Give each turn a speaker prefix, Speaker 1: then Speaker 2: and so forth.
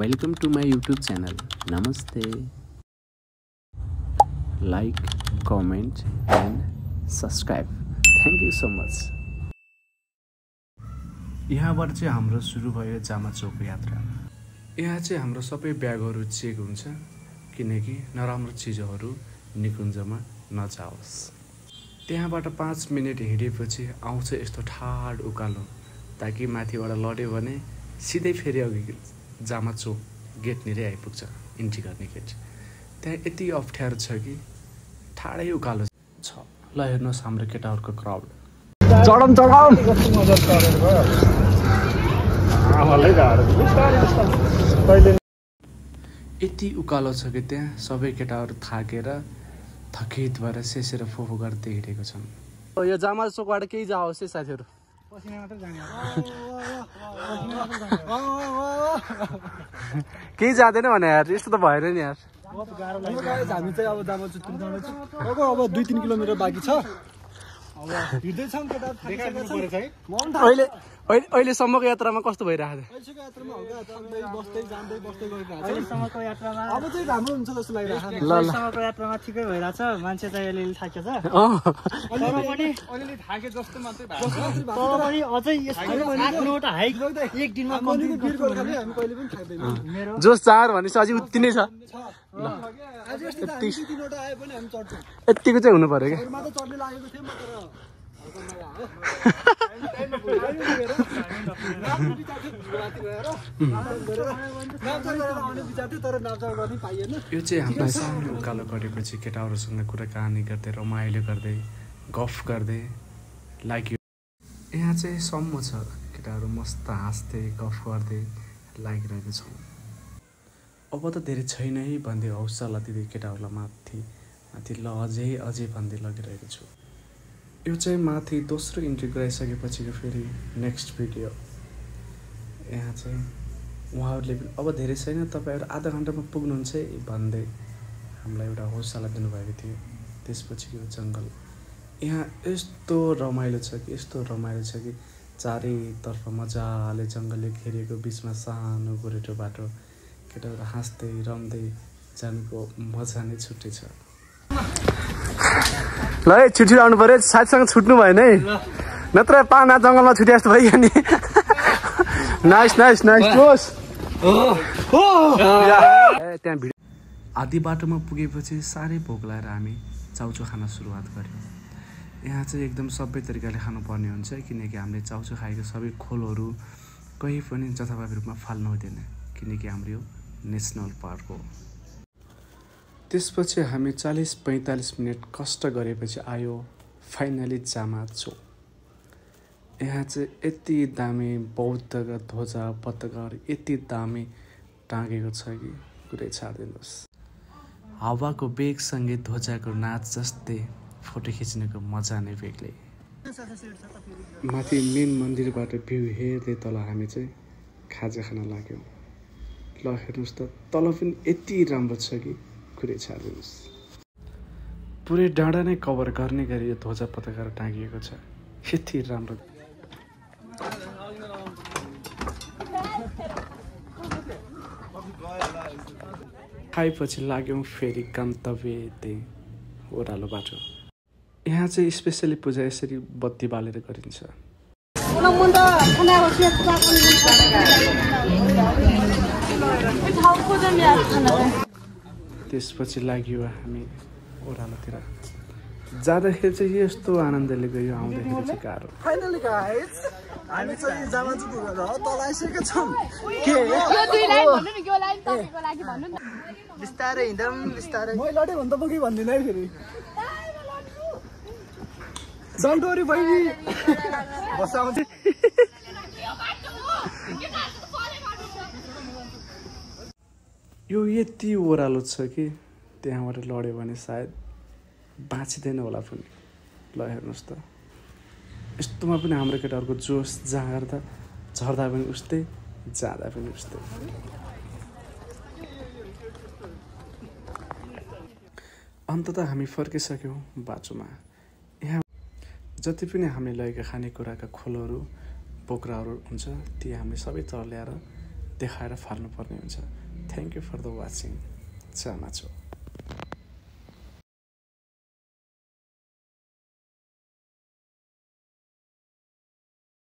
Speaker 1: Welcome to my YouTube channel. Namaste. Like, comment and subscribe. Thank you so much.
Speaker 2: यहाँबाट चाहिँ हाम्रो सुरु भयो जामा चौक यात्रा। यहाँ चाहिँ हाम्रो सबै ब्यागहरू चेक हुन्छ किनकि नराम्रो चिजहरू निकुञ्जमा नजाओस्। त्यहाँबाट 5 मिनेट हिँडेपछि आउँछ यस्तो ठाड उकालो ताकि माथिबाट लड्यो भने सिधै फेरि अघि जामा चौक गेटनेरै आइपुग्छ इन्ट्री गर्ने गेट। त्यहाँ यति अप्ठ्यारो छ कि ठाडै उकालो छ। ल हेर्नुहोस् हाम्रो केटाहरूको क्राउड। यति उकालो छ कि त्यहाँ सबै केटाहरू थाकेर थकित भएर सेसेर फोफो गर्दै हिँडेको छन्। यो जामा चौकबाट केही जाओस् है साथीहरू। केही जाँदैन भने यार यस्तो त भएन नि यार।
Speaker 3: हामी चाहिँ अब जामा चौक जाँदैछौँ। अब 2-3 किलोमिटर बाँकी छ।
Speaker 2: अहिलेसम्मको यात्रामा कस्तो भइरहेको
Speaker 3: अब चाहिँ राम्रो हुन्छ जस्तो लागिरहेको छ।
Speaker 4: अहिलेसम्मको यात्रामा ठिकै भइरहेछ। मान्छे चाहिँ अलिअलि थाकेछ तर पनि अझै यस्तो हाइक एक दिनमा कम्प्लिट
Speaker 3: हामी कहिले पनि थाक्दैनौँ।
Speaker 2: जोस चार भनेपछि अझै उति नै छ। यतिको चाहिँ हुनु पर्यो क्या।
Speaker 3: चढ्ने लागेको थियो म
Speaker 2: यो चाहिँ हामीलाई सानो उकालो गरेपछि केटाहरूसँग कुराकानी गर्दै रमाइलो गर्दै गफ गर्दै लाग्यो। यहाँ चाहिँ सम्म छ केटाहरू मस्त हाँस्दै गफ गर्दै लागिरहेको छौँ। अब त धेरै छैन है भन्दै हौसला दिँदै केटाहरूलाई माथि ल अझै भन्दै लगिरहेको छु। यो चाहिँ माथि दोस्रो इन्ट्री गराइसकेपछिको फेरि नेक्स्ट भिडियो। यहाँ चाहिँ उहाँहरूले पनि अब धेरै छैन तपाईँहरू आधा घन्टामा पुग्नुहुन्छ है भन्दै हामीलाई एउटा हौसला दिनुभएको थियो। त्यसपछिको जङ्गल यहाँ यस्तो रमाइलो छ कि चारैतर्फ मजाले जङ्गलले घेरिएको बिचमा सानो गोरेटो बाटो। केटाहरू हाँस्दै रम्दै जानुको मजा नै छुट्टै छ। ल है छिटो आउनु पर्यो साथीसँग छुट्नु भएन है नत्र पाना जङ्गलमा छुटे जस्तो भइयो नि। नाइस जोस। त्यहाँ भिड आधी बाटोमा पुगेपछि साह्रै भोक लागेर हामी चाउचो खान सुरुवात गऱ्यौँ। यहाँ चाहिँ एकदम सबै तरिकाले खानुपर्ने हुन्छ किनकि हामीले चाउचो खाएको सबै खोलहरू कहीँ पनि जथाभावी रूपमा फाल्नु हुँदैन किनकि हाम्रो यो नेसनल पार्क हो। त्यसपछि हामी 40-45 मिनट कष्ट गरेपछि आयो फाइनली जामा चौक। यहाँ चाहिँ यति दामी बौद्धका ध्वजा पताकाहरू यति दामी टाँगेको छ कि कुरै छाड्दिनुहोस्। हावाको बेगसँगै ध्वजाको नाच जस्तै फोटो खिच्नेको मजा नै बेग्लै। माथि मेन मन्दिरबाट भ्यू हेर्दै तल हामी चाहिँ खाजा खान लाग्यौँ। ल हेर्नुहोस् त तल पनि यति राम्रो छ कि कुरै छाड्दिनुहोस्। पुरै डाँडा नै कभर गर्ने गरी यो ध्वजा पताकाहरू टाँगिएको छ। यति राम्रो। खाएपछि लाग्यौँ फेरि गन्तव्य त्यही ओह्रालो बाटो। यहाँ चाहिँ स्पेसली पूजा यसरी बत्ती बालेर गरिन्छ। त्यसपछि लाग्यो हामी ओह्रालोतिर। जाँदाखेरि चाहिँ यस्तो आनन्दले गयो आउँदाखेरि चाहिँ गाह्रो।
Speaker 3: फाइनली गाइस हामी चाहिँ जामा चौक तल आइसकेका छौँ।
Speaker 4: बिस्तारै हिँडौँ बिस्तारै।
Speaker 3: मै लडे भन्दा म के भन्दिनँ है फेरि। डोन्ट वरी बहिनी बसाउँछ।
Speaker 2: यो यति ओह्रालो छ कि त्यहाँबाट लड्यो भने सायद बाँचिँदैन होला पनि। ल हेर्नुहोस् त यस्तोमा पनि हाम्रो केटाहरूको जोस झर्दा पनि उस्तै जाँदा पनि उस्तै। अन्ततः हामी फर्किसक्यौँ बाटोमा। यहाँ जति पनि हामीले लगेका खानेकुराका खोलहरू बोक्राहरू हुन्छ ती हामीले सबै तल ल्याएर देखाएर फाल्नुपर्ने हुन्छ। Thank you for the watching. चानाचो।